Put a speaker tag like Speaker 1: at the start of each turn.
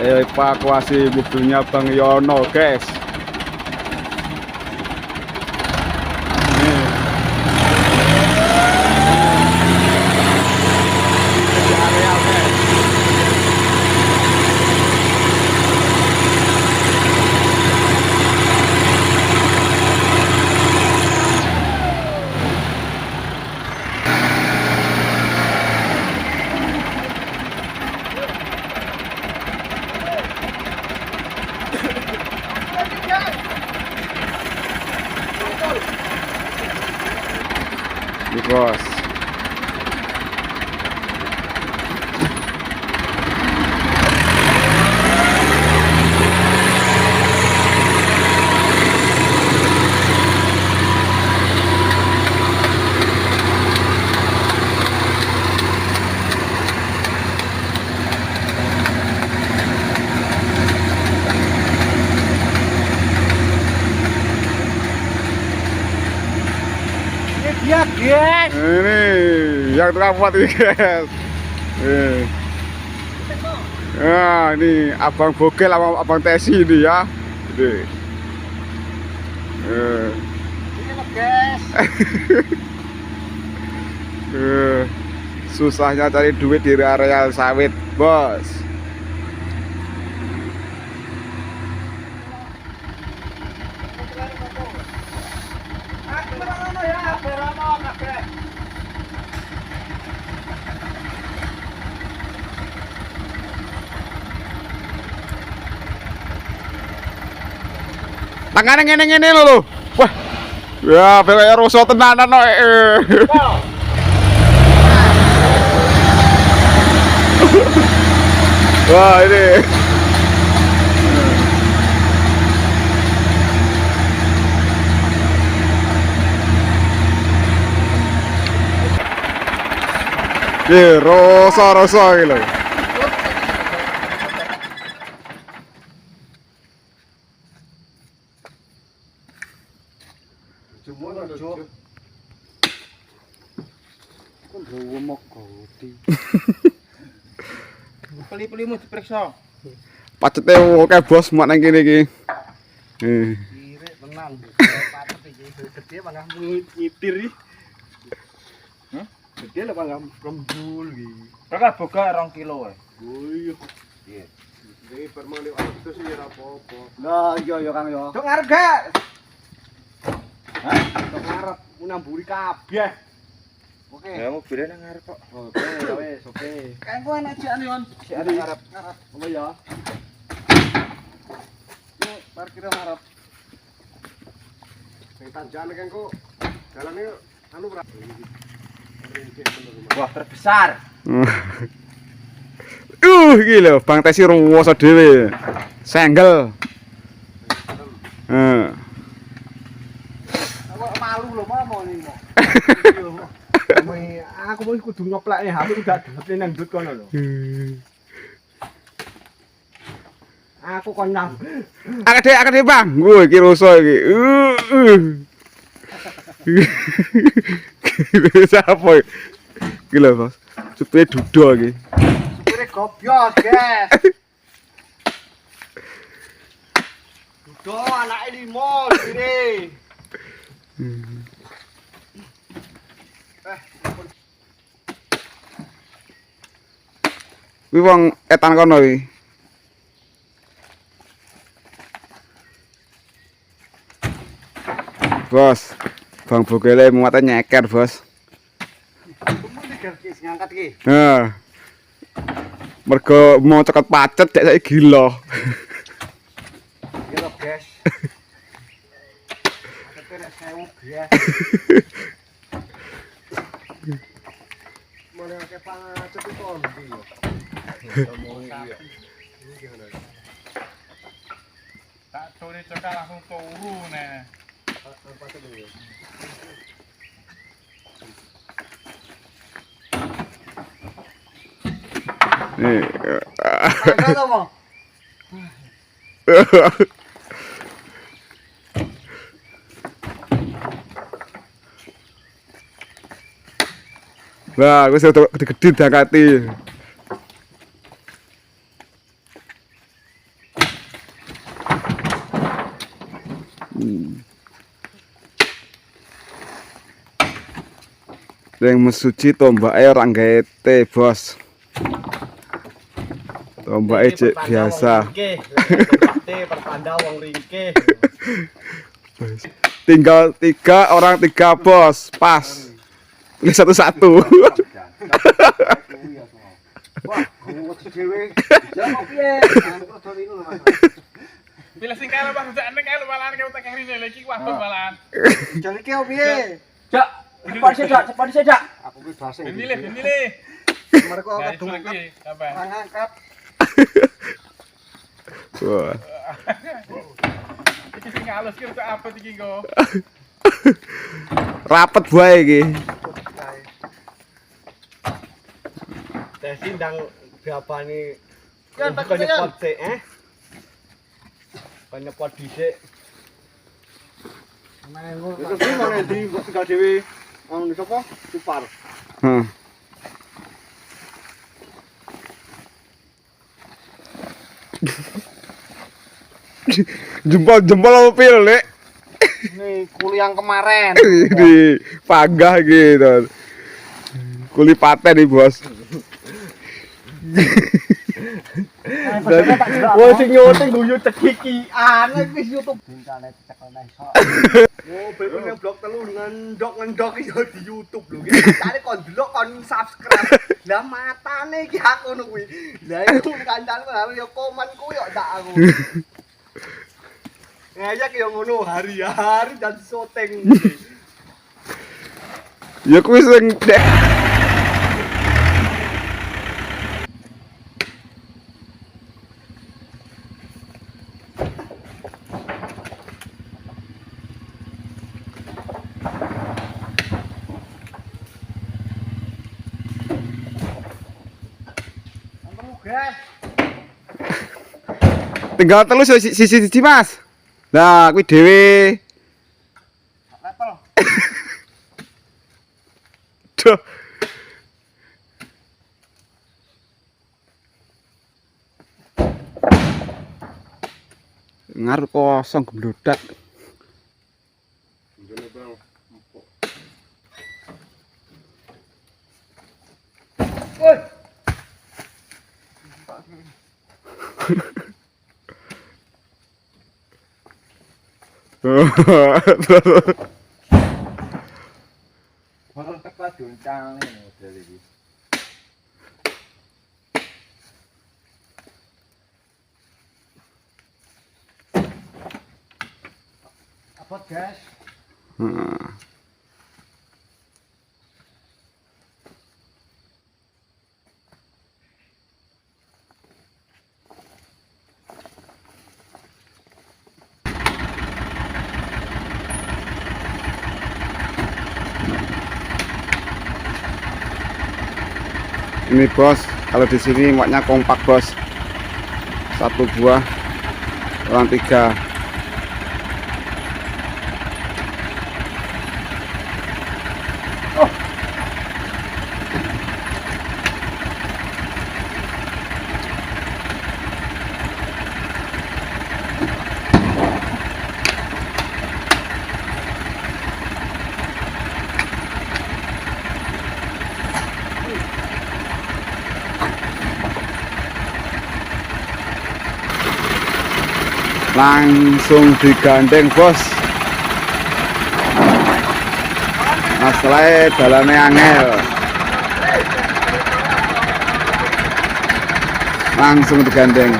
Speaker 1: Evakuasi mobilnya Bang Yono, guys. Nih. Di area, guys. Ini, bos.
Speaker 2: Ini dia, guys.
Speaker 1: Ini yang tukang buat ini, guys. Ini. Nah, ini Abang Bogel sama Abang Tesi ini ya. Ini. Eh.
Speaker 2: Ini loh, guys.
Speaker 1: Eh, susahnya cari duit di areal sawit, bos.
Speaker 2: Aku merono ya, berono kabeh.
Speaker 1: Tangannya ngene-ngene lho lho. Wah. Ya, kayak rusuh tenanan no. Wah, ini. Ini rosa-rosa iki lho.
Speaker 2: Cuma aja. Kon mok goti. Peli-pelimu diperiksa.
Speaker 1: Pacete oke bos mak nang kene iki. Eh.
Speaker 2: Kirek tenan. Pacet iki gede panggah nyitir iki. Hah? Gede lho panggah rembul iki.
Speaker 3: Kakak boga 2 kilo wae.
Speaker 2: Oh iya.
Speaker 3: Iya.
Speaker 2: Iki bar mang liwat itu sih ora apa-apa. Lah iya ya Kang ya. Dok ngarep gak? Hah? Dok ngarep namburi kabeh. Oke.
Speaker 3: Ya mobilnya nang ngarep kok.
Speaker 2: Oke, ya wis, oke.
Speaker 3: Kayak gua enak aja Yon.
Speaker 2: Sik ngarep. Ngarep. Apa ya? Ini parkir ngarep.
Speaker 4: Sing tanjakan kan kok dalane anu ora.
Speaker 3: Wah, terbesar.
Speaker 1: Iki lho, Bang Tesi ruwasa dhewe. Senggel. Heeh.
Speaker 2: Aku malu lho mau ini mau.
Speaker 4: Aku mau kudu ngeplekne HP ku gak dapet nang ndut kono lho. Aku kon nyam.
Speaker 1: Akeh Bang. Wuh, iki rusuh iki. Siapa iki? Iki lho, Bos. Supire dudo iki.
Speaker 2: Supire gobyos, guys. Dudo anake limo supire.
Speaker 1: Kuwi wong etan kono iki. Bos, Bang Bogele muatnya nyeker, Bos.
Speaker 2: Sing ngangkat iki.
Speaker 1: Heeh. Mergo mau ceket pacet dek saiki gila.
Speaker 2: Iya lho, guys. Pacete nek 1000, guys.
Speaker 4: Mulai akeh pacet iku kondi yo.
Speaker 3: Tak curi cekak langsung turu nih.
Speaker 4: Pacet iki.
Speaker 1: Nih.
Speaker 2: Tangga to, Mo?
Speaker 1: Lah, wis gede-gede diangkati. Yang mesuji tombake ora gawe T, Bos. Tombake cek biasa.
Speaker 4: T pertanda wong ringkih.
Speaker 1: Tinggal 3 orang 3, Bos. Pas. Ini 1-1.
Speaker 2: Wah, wedi dhewe. Ya kok piye?
Speaker 3: Pilih sing kae lho Mas, jak ning kae lho malahan kae tak keri lho iki waduh malahan.
Speaker 2: Jane iki piye?
Speaker 4: Jak, cepat sih, Jak, cepat sih, Jak.
Speaker 2: Aku ki basing.
Speaker 3: Ben milih, ben milih.
Speaker 2: Mereka
Speaker 3: Nah,
Speaker 2: kadung
Speaker 3: itu kuwi, apa?
Speaker 2: ora ngangkat.
Speaker 1: Wah.
Speaker 3: Iki sing halus ki rada apet iki engko.
Speaker 1: Rapet wae iki.
Speaker 4: Dadi ndang babane
Speaker 2: Yan, Pak,
Speaker 4: kon
Speaker 2: Yan.
Speaker 4: nyepot sik, eh. Kon nyepot dhisik.
Speaker 2: Terus iki mana ndi kok tinggal dhewe. Anu sapa? Supar.
Speaker 1: Heeh. Jempol-jempol apa pil, Lek?
Speaker 2: Ini kuli yang kemarin.
Speaker 1: Di panggah gitu. Kuli paten nih, Bos.
Speaker 4: Wah, sing nyuting guyu cekikian wis YouTube.
Speaker 2: Oh, ben nang blog telu ngendok-ngendok iso di YouTube lho. Ki tane kon delok kon subscribe. Lah matane iki aku ngono kuwi. Lah iku kancanku aku ya komen kuwi kok tak aku. Ngeyek ya ngono hari-hari dan syuting.
Speaker 1: Ya kuwi sing dek. Tinggal telu sisi siji, Mas. Nah, kuwi dhewe.
Speaker 2: Level.
Speaker 1: Duh. Ngarep kosong gembludak.
Speaker 2: Woi.
Speaker 4: Bakal tepat diuncalne model iki.
Speaker 2: Abot, guys.
Speaker 1: Heeh. Ini bos, kalau di sini muatnya kompak bos. 1 buah orang 3. Langsung digandeng bos. Masalahnya dalane angel. Langsung digandeng.